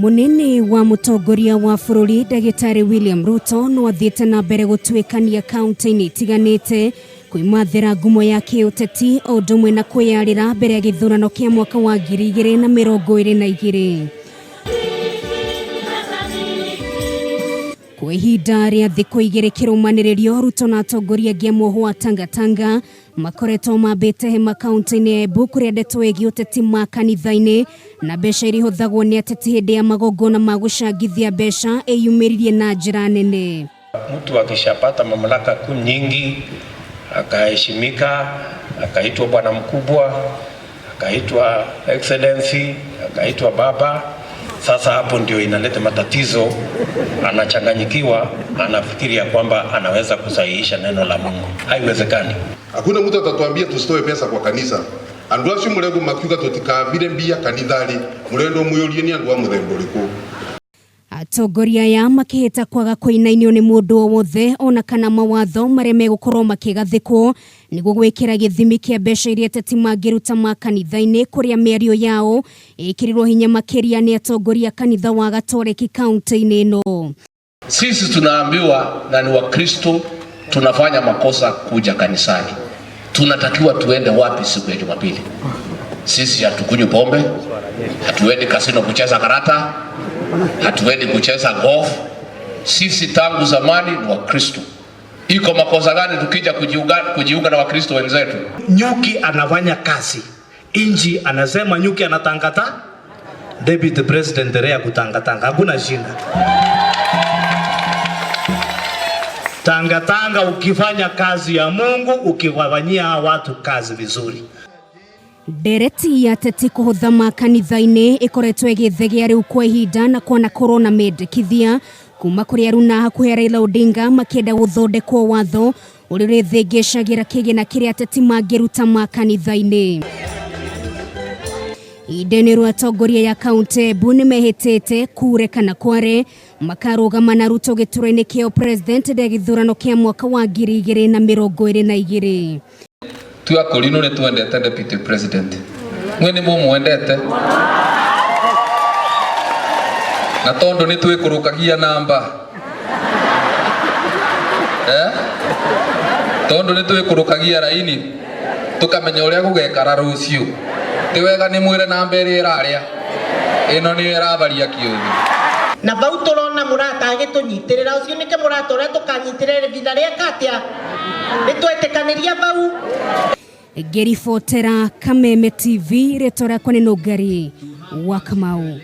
Munene wa mutongoria wa bururi Ndagĩtarĩ William Ruto no athiĩte na mbere gũtuĩkania kaunti-inĩ itiganĩte kwĩmathĩra ngumo ya kĩũteti o ũndũ ũmwe na kwĩyarĩra mbere ya gĩthurano kĩa mwaka wa 2022. Kwa ihinda rĩa thikũ igĩrĩ kĩrũmanĩrĩrio, Ruto na atongoria angĩ a muoho wa Tangatanga makoretwo mambĩte hema kaunti-inĩ ya Embu kũrĩa ndeto ĩgiĩ ũteti makanitha-inĩ na mbeca iria ihũthagwo nĩ ateti hĩndĩ ya magongona ma gũcangithia mbeca ĩyumĩririe na njĩra nene. Mtu akishapata mamlaka kuu nyingi, akaheshimika, akaitwa bwana mkubwa, akaitwa excellency, akaitwa baba, sasa hapo ndio inaleta matatizo. Anachanganyikiwa, anafikiria kwamba anaweza kusahihisha neno la Mungu. Haiwezekani. Hakuna mtu atatuambia tusitoe pesa kwa kanisa. Andu acio murengo makiuga tutikavire mbia kanithari murendo muyurie ni andu a muthemba uriku. Atongoria aya makĩhĩta kwaga kũinainio nĩ mũndũ o wothe ona kana mawatho marĩa megũkorwo makĩgathĩkwo nĩguo gwĩkĩra gĩthimi kĩa mbeca iria ateti mangĩruta makanitha-inĩ kũrĩa mĩario yao ĩkĩrirwo hinya makĩria nĩ atongoria kanitha wa Gatoreki kaunti-inĩ ĩno. Sisi tunaambiwa na ni Wakristo tunafanya makosa kuja kanisani. Tunatakiwa tuende wapi siku ya Jumapili? Sisi hatukunywi pombe, hatuendi kasino kucheza karata, hatuendi kucheza golf. Sisi tangu zamani ni Wakristo. Iko makosa gani tukija kujiunga na Wakristo wenzetu? Nyuki anafanya kazi, inji anasema nyuki anatangata. Deputy President rea kutangatanga, hakuna shida. Tangatanga ukifanya kazi ya Mungu, ukiwafanyia watu kazi vizuri. Ndereti ya ateti kũhũtha makanitha-inĩ ĩkoretwo ĩgĩthegea rĩu kwa ihinda na kwanakorwo na mendekithia kuma kũrĩ aruna hakuhĩ Raila Odinga makĩenda gũthondekwo watho ũrĩa ũrĩthĩngĩcagĩra kĩgĩna kĩrĩa ateti mangĩruta makanitha-inĩ. Ihinda-inĩ rĩu atongoria ya kaunti Embu nĩmehĩtĩte kure kana kware makarũgama na Ruto gĩturwa-inĩ kĩa president hĩndĩ ya gĩthurano kĩa mwaka wa 2022. Twi akorino nĩ twendete deputy president, mwe nĩ mũmwendete na tondu nĩ twĩkũrũkagia namba, eh? Tondu nĩ twĩkũrũkagia raini tukamenya ũrĩa gũgekara rũciũ, ti wega nĩ mwĩre namba ĩrĩa ĩrarĩa ĩno nĩyo ĩrabaria kĩũthi. Na bau turona murata agitunyitĩrĩra ũcio nĩke mũrata ũrĩa tũkanyitĩrĩra ihinda rĩeka atĩa nĩtwetĩkanĩria bau. Ngĩribotera Kameme TV, rĩtwa rĩakwa nĩ Nũngari wa Kamau.